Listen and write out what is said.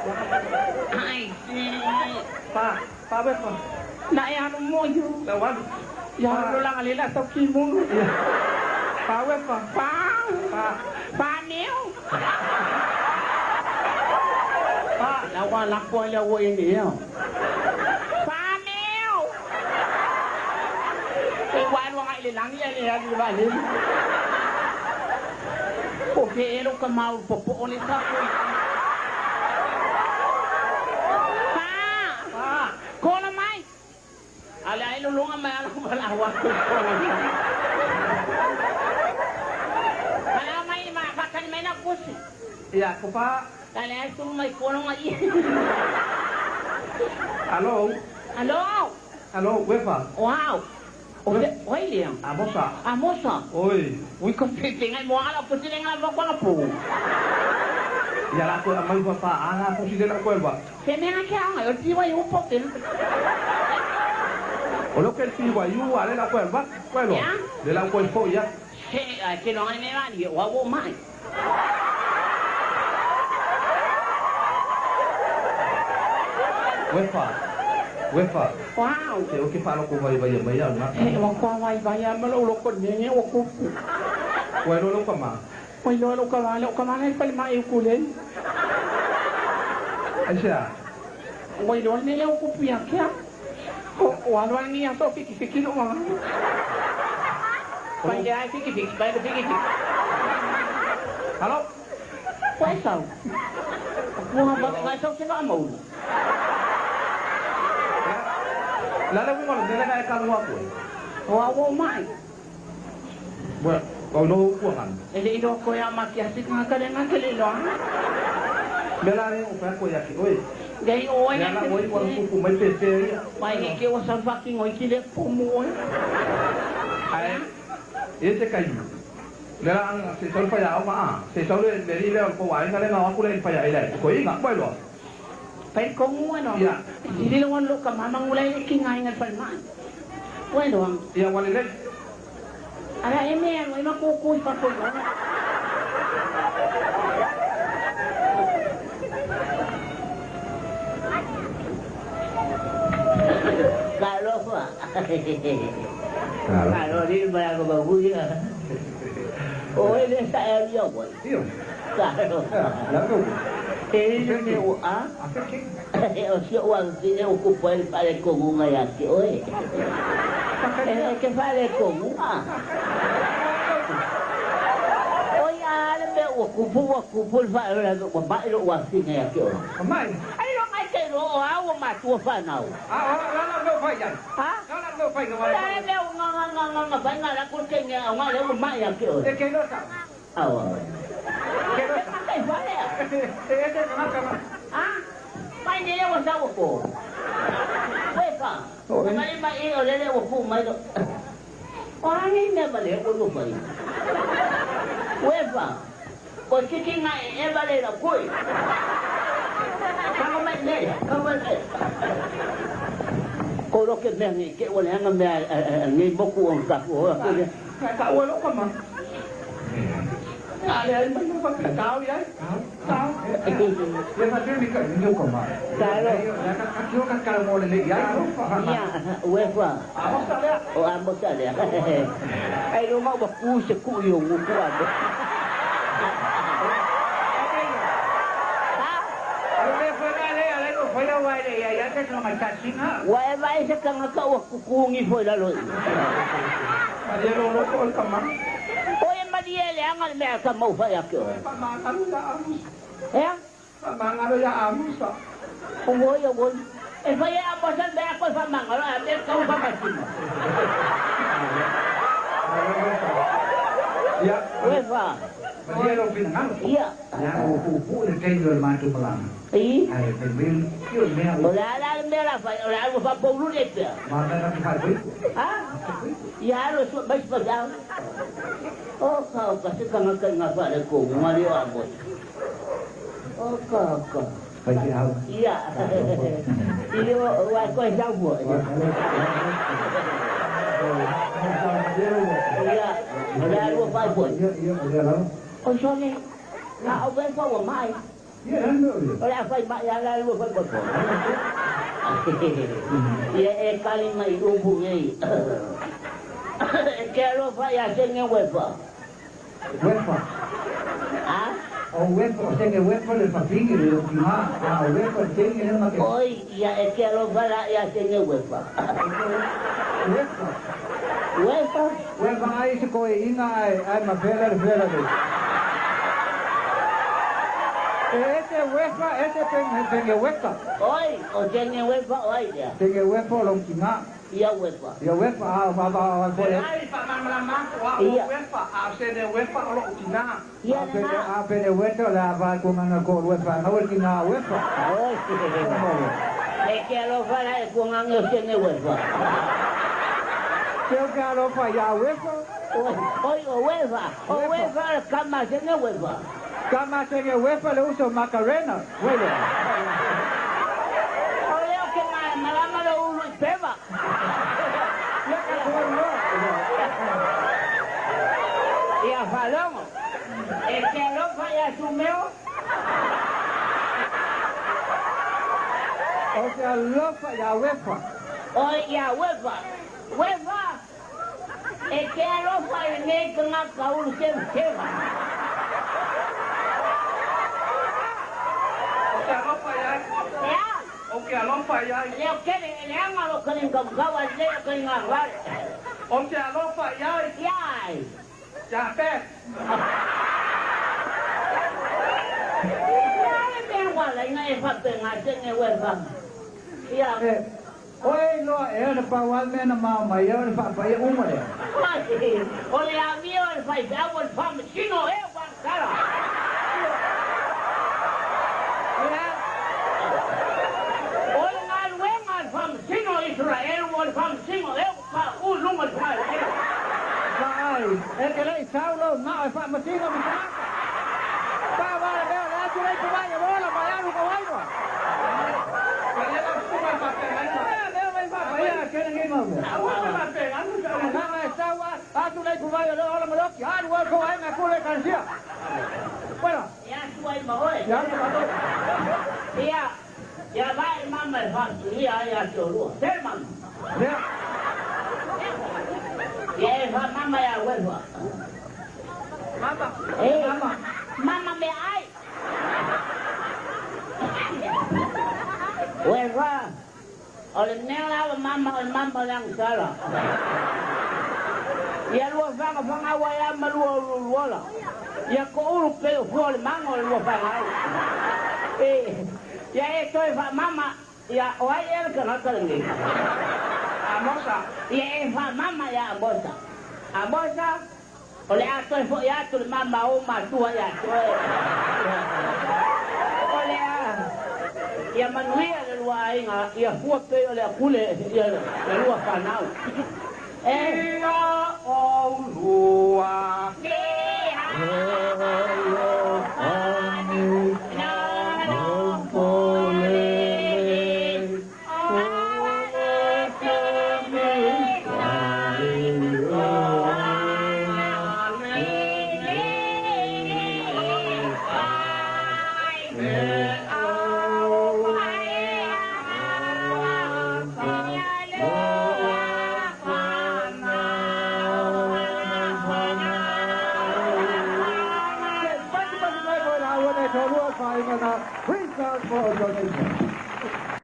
Ai se. Pa, pa we pa. Na e alu mo yu. La walu. Ya lo la ngale la tau ki mulu. Pa we pa. Pa. Pa. Pa neo. Pa. La wa la ko le wo ini yo. Pa neo. E wa lo ngai le langi le ya le ba le. O ke e lo ka mau popo o le sa ko. Pa. Pa. Kola mai. Ale ai lulunga mai ala wala wa ko. Ala mai ma fakani mai na kusi. Ia ko pa. Ale ai tu mai kono ngai. Alo. Alo. Alo, we pa. Wow. O oi le. Amosa. Amosa. Oi. Ui ko te ngai mo ala ko te ngai mo kwa pu. Ia la ko amai pa pa ala ko si de la ko ba. Se me ha ke anga o ti wa yu po te. O lo que ti wa yu ale la ko ba. Ko lo. Le la ko fo ya. Se a ke no ngai me wa ni wa wo mai. We pa. We pa. Wow. Te o ke pa lo ko vai vai mai ya na. He wa kwa wai vai ya ma lo lo ko ne nge o ku. Ko lo lo ka ma. Oi lo lo ka wa lo ka ma le pa ma e ku le. Ai sia. Oi lo ne le o ku pia kia. O wa lo ni a so fiki fiki lo ma. Pai le ai fiki fiki pai le fiki fiki. Alo. Wai sau. Wa ba ngai sau se va mau. La le wingo le le ka ka ko. Wa wo mai. Wa o lo ku han. E le ilo ko ya ma kia sik nga ka le nga ke le lo. Me la re o pa ko ya ki oi. Gai o Ya la oi wa ku ku mai pe pe ya. Pai ke ke wa sa fucking oi ki le pomu oi. Ai. E te kai. Le la ang se sol pa ya o ma. Se sol le le le ko wa nga le nga ku le pa ya ile. Ko i nga ko lo. Pai ko ngu no. Ya. Di le wan lo ka mama ngulai ki ngai ngal pal ma. Wai lo ang. Ya wa le le. Ara e me ano ma ko ko pa ko lo. Talofa. Malo ni mara ko baguya. O ele sa area ko. Io. Talofa. La ko. E ne o a. A ke ke. O si o ang tine o kupo el pare ko ngunga ya ki oe. E ke pare ko ngunga. Oi a le me o kupo o kupo el pare la ko ba ilo wa singa ya ki oe. Mai. Ai lo ngai te ro o au ma tua whanau. A la la me fai ya. Ha? La la me fai ka wa. La le o nga nga nga nga nga fai nga la ko te nga nga le o mai ya ki oe. E ke lo sa. Au. Ke lo sa. Kai whare. E e te ka ka. Ha? Mai ne o sa o ko. Wei fa. Mai mai o le le o pu mai lo. O ani me ba le o lo fai. Wei fa. O ki ki nga e ba le la koi. Ka mai le, ka mai le. Ko ro ke mea ngi ke o le anga mea ngi moku o ka ku o ko le. Ka o lo ka ma. A le ai mai no pa ka tau ya. Tau. Ia fa te ka ni ko ma. Ka lo. Ya ka ka kio ka ka mo le ya. Ia, wei fa. A mo sa le. O a mo sa le. Ai lo mau ba ku se ku yo ngu ku a mo. Ha? Le fa na le ale ko fa la wa le ya ya te no mai ta singa. Wa e vai se kanga ka wa kukungi foi la lo. Ma le lo lo ko ka ma. O e mali e le anga le mea ka mau whai ake oe. Pa ma nga lo ya amu. Ea? Pa ma nga lo ya amu sa. O ngoi o ngoi. E whai e a mosa mea koe wha manga lo a mea kau wha masima. Ya. Ue wha. Ma dia lo pina ngalo. Ia. Ya o pu pu le te yo le ma tu malanga. I. Ai pe me kio mea O le ala le mea la whai o le ala wha paulu le pea. Ma na na ka ko. Ha? Ia alo sua mai sua jau. O ka o ka se kanga kai ngā whare ko ngā reo a moe. O ka o ka. Pai te au. Ia. Ia o wai koe sau mua. Ia. O le alua whai koe. Ia ia o le ala. O sone. A o wei wha mai. Ia, le a le mea o ia? O le a fai mai lava la lua fai popo. Ia e kali mai i upu nei. E ke alofa ia senge uefa. Uefa. A? O uefa, o senge uefa le fafine le okiga, a o uefa le teine lea ma ke. Oi, ia e ke alofa la ia senge uefa. Uefa. Uefa? Uefa ai se koeina ae ae ma fela le fela le. E ese uefa, ese penge ueka. Oi, o senge uefa o ai lea? Senge uefa o long tinga. Ia uefa. Ia uefa, a va va va E leai, faamalamalama atu, o au o uefa, a o sene uefa o lou tinā. Ia A pene lena. a pene ueta o le a va ku ngana ko uefa ngau le tinga uefa. Oi, e ke alofa la e kuagaga o sene uefa. Teu ke alofa ia uefa. Oi, oi, o uefa, o Uefa. uefa o le kama a sene uefa. Kama senge uefa le uso Macarena. Uele. O lea o ke malamalama lou ulu i peva. Ia ka koe loa. Ia faalogo, e te alofa ia Sumeo. O te alofa ia uefa. Oi ia uefa. Uefa, e te alofa i lenei tagata ulu sevaseva. O te alofa i ai. E a? O ke alofa i ai. Leo kele, e leaga lou kalingaukau a lelei o kalinga vale. O te alofa i ai. Ia ai. Ia Beth. Ia le mea ua ala ai ona e faapena sene uefa. Ia. E, oe iloa ea le pau a le mea na mao mai ai o le faapaia uma lea. Oi, o le amio a le faifeau o le faamasino ea ua agatala. Ia, o le galuega a le faamasino o Iseraelu o le faamasino ea ua pauu i luga o le fogaeleele. Vaai, e te le i sau lou mao e faamasino ma tagata. Pau a le mea o le atu lea i pumai e ola mai alu kou ainoa. E atu ai ma oe. Ia, ia vae mama e faatulia ai ia te olua. Te mama. Ia e faamama ia uefa. E, mama meaai. Uefa, o le mea lava mama o le mama o le agasala. Ia lua fagafagau ai lava ma lua uluuluola. Ia koulu pei o fua o le mago o le lua fagau. E, ia e toe faamama, ia o ai ea le tagata lenei? Amosa. Ia e faamama ia Amosa. Amosa, O le a toe foʻi atu le mama o ou matua ia te oe. O le a ia manuia le lua aiga, ia fua pei o le akule ia le lua fanau. E. Ia oulua. Se patupatu mai foi la ua nei toalua le faaiga na Princess for Donation.